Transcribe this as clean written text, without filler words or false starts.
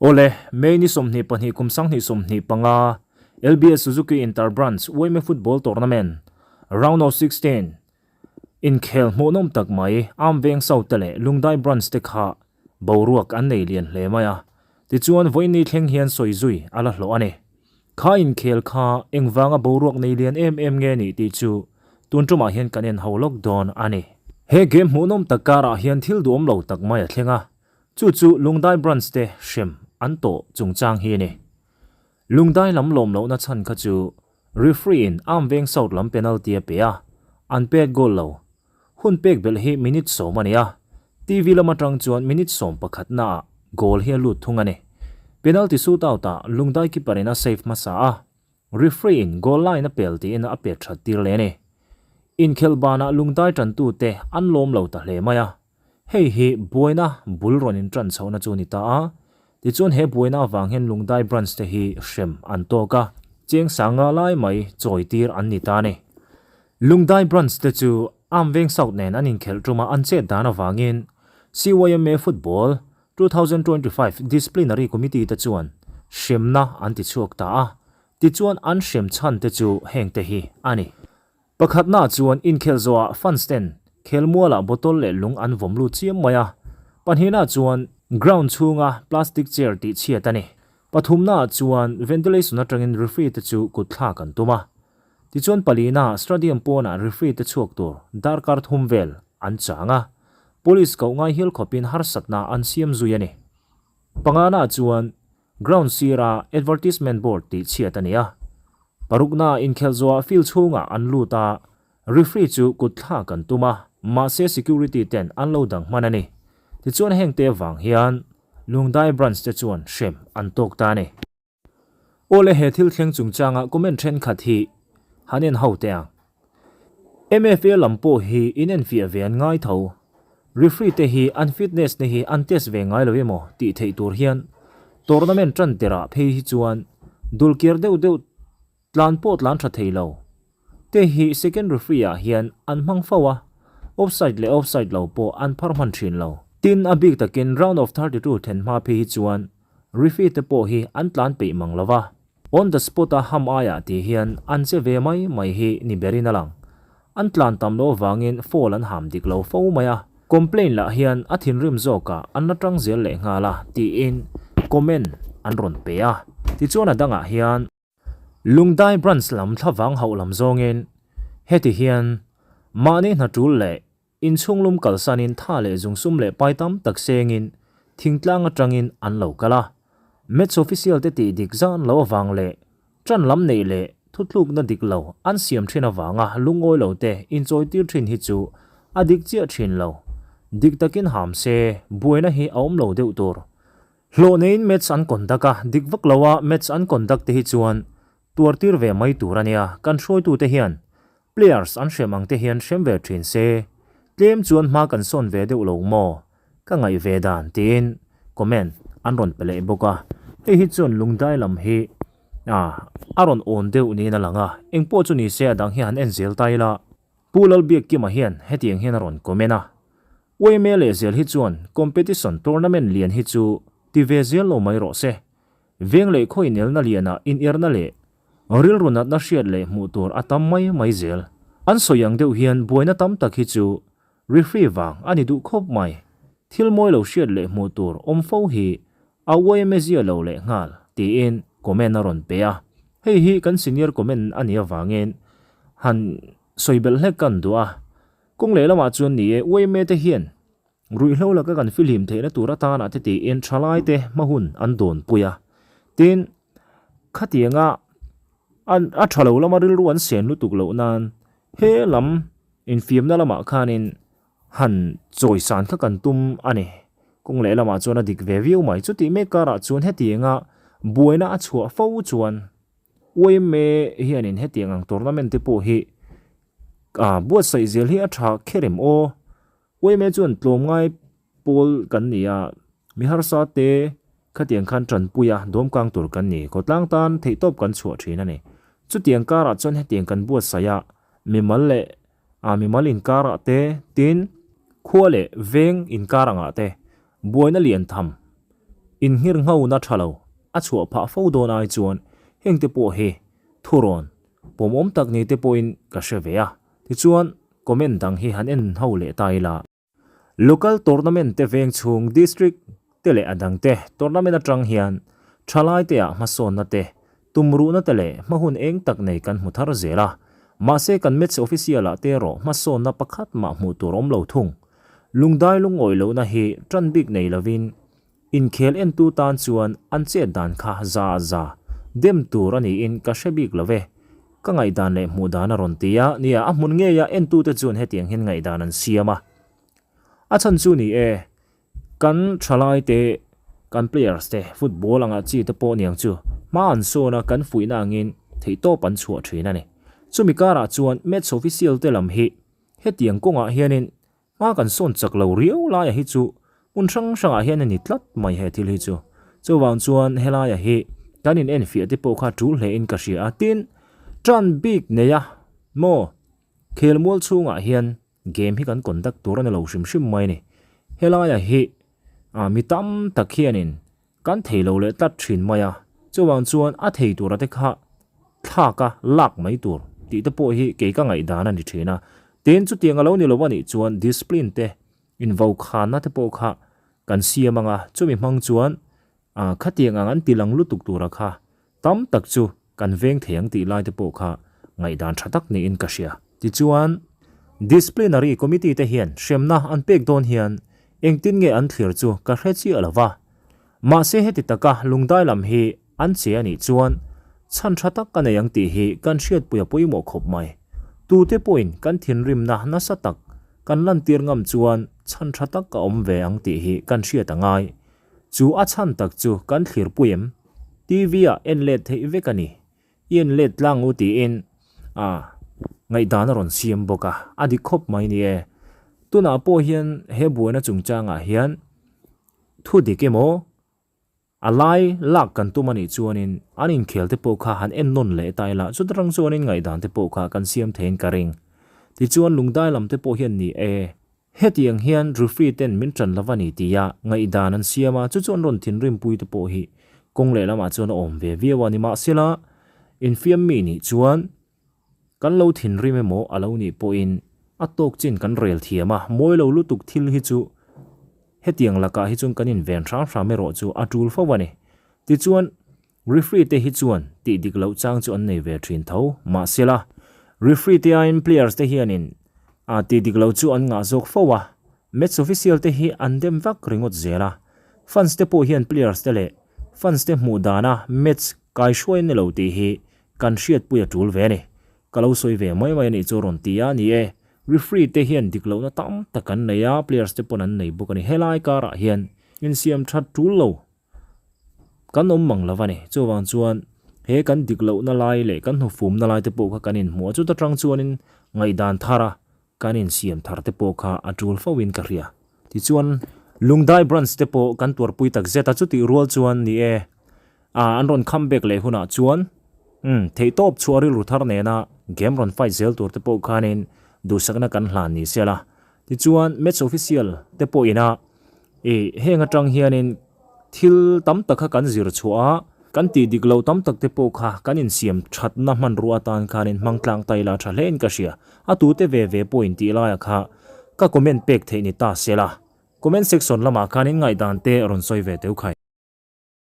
Awle, May ni 22 kum 2025 LBS Suzuki Inter Branch Uaime Football Tournament Round of 16 inkhel hmuhnawm tak mai Amveng South te leh Lungdai Branch te kha boruak an nei lian hle mai a, tichuan vawiin thleng hian sawi zui a la hlawh a ni. Kha inkhel kha engvanga boruak nei lian em em nge nih tih chu tun tumah hian kan en ho lawk dawn a ni. He game hmuhnawm tak karah hian thil duhawm lo tak mai a thleng a, chu chu Lungdai Branch te hrem an tawh chungchang hi a ni. Lungdai lam lawm lohna chhan kha chu referee in Amveng South lam penalty a pe a, an pek goal lo. Hun pek belh hi minute 10 a ni a, TV lam atang chuan minute 11 naah goal hi a lut thung a ni. Penalty shootout ah Lungdai keeper in a save hmasa a, referee in goal line a pel tiin a pet that tir leh a ni. Inkhelh banah Lungdai tantute an lawm lo ta hle mai a, hei hi buaina bul rawn intan chhohna chu a ni ta a, tichuan he buaina avang hian Lungdai branch te hi hrem an tawk a, cheng sanga lai mai chawi tir an ni ta a ni. Lungdai branch te chu Amveng South nen an inkhelh tuma an chet dan avangin CYMA Football 2025 Disciplinary Committee te chuan hremna an ti chhuak ta a, tichuan an hrem chhan te chu heng te hi a ni. Pakhatna chuan inkhelh zawhah fans ten khelmualah bottle leh lung an vawm lut chiam mai a, pahnihna chuan ground chhunga plastic chair tih chhiat a ni. Pathumna chuan ventilation atangin referee te chu kut thlak an tum a, tichuan palina stadium pawnah referee te chhuak tur darkar thum vel an chang a, police koh ngai hial khawpin harsatna an siam zui a ni. Pangana chuan ground sira advertisement board tih chhiat a ni a, parukna inkhelh zawhah field chhungah an lut a, referee chu kut thlak an tum a, mahse security ten an lo dang hman a ni. Tichuan heng te vang hian Lungdai branch te chuan hrem an tawk ta a ni. Awle he thil thleng chungchanga comment thenkhat hi han en ho teh ang. MFA lam pawh hi in enfiah ve an ngai tho. Referee te hi an fitness na hi an test ve ngai lo emaw tih theih tur hian tournament tan terah phei hi chuan dulkiar deuh deuh Tlan pawh tlan tha thei lo. Te hi second referee ah hian an hmang fo a, offside leh offside lo pawh an phar hman thin lo. Tin, a bik takin round of 32 then hma phei hi chuan referee te pawh hi an tlan peih mang lo va, on the spot a ham aiah tih hian an che ve mai mai hi ni berin a lang. An tlan tam loh avangin foul an ham dik lo fo mai a, complain lah hian a thinrim zawkah an la tang zel leh nghal a tiin comment an rawn pe a. Tichuan a dangah hian. Lungdai Branch lam thlavang hauh lam zawngin heti hian mahni hna tul leh inchhunglum kalsanin tha leh zungsum leh pai tam tak sengin thingtlang atangin an lo kal a. Match official te tih dik zan lo avang leh tan lam neih leh thutlukna dik lo an siam thin avanga lungawi lo te inchawitir thin hi chu a dik chiah thin lo. Dik takin ham se buaina hi a awm lo deuh tur. Hlawh neiin match an conduct a, dik vak lo a match an conduct te hi chuan tuar tir ve mai tur a nia, kan hruaitute hian players an hrem ang te hian hrem ve thin se, tlem chuan hma kan sawn ve deuh lo maw ka ngaih ve dan tiin comment an rawn pe leh bawk a, hei hi chuan lungdai lam hi a rawn awn deuh niin a lang a, engpawh chu ni se a dang hi han en zel ta ila. Pu Lalbiakkima hian hetiang hian a rawn comment a, Uaime leh zel hi chuan competition tournament lian hi chu ti ve zel lo mai rawh se. Veng leh khaw inelna lianah inerna leh rilru natna hriat leh hmuh tur a tam mai mai zel. An sawi ang deuh hian buaina tam tak hi chu referee vang a ni duh khawp mai. Thil mawi lo hriat leh hmuh tur awm fo hi a uaime zia lo leh nghal tiin comment a rawn pe a. Hei hi kan senior comment a nih avangin han sawi belh hlek kan duh a. Kawng leh lamah chuan ni e, uaime te hian ruihhlo laka kan fihlim theihna tur atana te tiin thalai te hma hun an dawn pui a. Tin, khatianga a tha lo lama rilru an sen lutuk loh nan he lam infiamna lamah khanin han chawisan kha kan tum a ni. Kawng leh lamah chuan a dik ve viau mai. Chutih mek karah chuan hetianga buaina a chhuah fo chuan uaime hianin hetiang ang tournament te pawh hi Ah, buatsaih zel hi a tha kher em aw? Uaime chuan tlawmngai pawl kan ni a, mi harsa te khatiang khan tanpui a, dawmkang tur kan ni. Khawtlang tan theihtawp kan chhuah thin a ni. Chutiang karah chuan hetiang kan buatsaih a, mimal leh ah mimal inkarah te, tin khua leh veng inkar angah te buaina lian tham. Innghirnghona tha lo a chhuah phah fo dawn ai chuan hengte pawh hi thurawn pawmawm tak ni te pawhin ka hre ve a. Tichuan, comment dang hi han en ho leh ta ila. Local tournament te veng chhung district te leh a dang te tournament atang hian thalai te ah hmasawnna te, tumruhna te leh hma hun eng tak nei kan hmu thar zel a. Mahse kan match official ah te erawh hmasawnna pakhat mah hmuh tur awm lo thung. Lungdai lungawi lohna hi tan bik nei lovin inkhel entu tan chuan an chet dan kha za a za dem tur a niin ka hre bik lo ve. Ka ngaihdan leh hmuh dan a rawn ti a, nia a hmun ngeia entute chuan hetiang hian ngaihdan an siam a. A chhan chu ni e, kan thalai te, kan players te, football anga chi te pawh niang chu hma an sawn a, kan fuihna angin theihtawp an chhuah thin a ni. Chumi karah chuan match official te lam hi hetiang kawngah hianin Hma kan sawn chak lo riau laia hi chu hmun hrang hrangah hian a ni tlat mai he thil hi chu. Chuvang chuan helaia hi kan in enfiah te pawh kha tul hle in ka hria a, tin tan bik nei a maw khelmual chhungah hian game hi kan conduct tur a ni lo hrim hrim mai a ni. Helaia hi mi tam tak hianin Kan thei lo leh tlat thin mai a, chuvang chuan a thei tura te kha thlak a lak mai tur tih te pawh hi kei ka ngaihdan a ni thin a. Tin, chutiang a lo ni lo a nih chuan discipline te, invokhanna te pawh kha kan siam ang a, chumi hmang chuan khatiang ang an ti lang lutuk tura kha Tam tak chu kan veng thei ang tih lai te pawh kha ngaihdan tha tak niin ka hria. Tichuan, Disciplinary Committee te hian hremna an pek dawn hian engtin nge an thlir chu ka hre chiah lo va. Mahse heti taka lungdai lam hi an che a nih chuan chhan tha tak ka nei ang tih hi kan hriatpui a pawimawh khawp mai. Tute pawhin kan thinrimna nasa tak kan lantir ngam chuan chhan tha tak a awm ve ang tih hi kan hriat a ngai. Chu a chhan tak chu kan thlirpui em? TV ah en let theih vek a ni. I en let tlang u tiin a ngaihdan a rawn siam bawk a, a dik khawp mai ni e. Tunah pawh hian he buaina chungchangah hian thu dik emaw a lai lak kan tum a nih chuanin an inkhel te pawh kha han en nawn leh ta ila chuta tang chuanin ngaihdan te pawh kha kan siam theiin ka ring. Tichuan lungdai lam te pawh hian ni e. Hetiang hian referee ten min ṭan lo a ni tia ngaihdan an siam a, chu chu an rawn thinrimpui te pawh hi kawng lehlamah chuan a awm ve viau a. Nimahsela, infiam mi nih chuan kan lo thinrim emaw a lo nih pawhin a tawk chin kan rel thiam a, mawi lo lutuk thil hi chu hetiang lakah hi chuan kan inven hram hram erawh chu a ṭul fo a ni. Tichuan, Referee te hi chuan tih dik loh chang chu an nei ve thin tho. Mahsela, referee te aiin players te hianin a tih dik loh chu an ngah zawk fo a, match official te hi an dem vak ringawt zel a. Fans te pawh hian players te leh fans te hmuh dana match kaihruai an ni lo tih hi kan hriatpui a tul ve a ni. Ka lo sawi ve mai mai a nih chu rawn ti a, ni e, referee te hian dik lohna tam tak an nei a, players te pawn an nei bawk a ni. Helai karah hian insiam that tul lo Kan awm mang lo a ni. Chuvang chuan he kan dik lohna lai leh kan hnufumna lai te pawh kha kan inhmuh a, chuta tang chuanin ngaihdan thar a kan insiam thar te pawh kha a tul fo in ka hria. Tichuan Lungdai branch te pawh kan tuarpui tak zet a, chutih rual chuan ni e, an rawn come back leh hunah chuan umm theihtawp chhuah rilru thar nena game rawn fight zel tur te pawh khanin duhsakna kan hlan ni se la. Tichuan match official te pawh ina Ih, heng atang hianin thil tam tak kha kan zir chhuah a, kan tih dik loh tam tak te pawh kha kan insiam thatna hmanrua atan khanin hmang tlang ta ila tha hlein ka hria. A tute ve ve pawh intih laiah kha ka comment pek theih ni ta se la. Comment section lamah khanin ngaihdan te rawn sawi ve teu khai.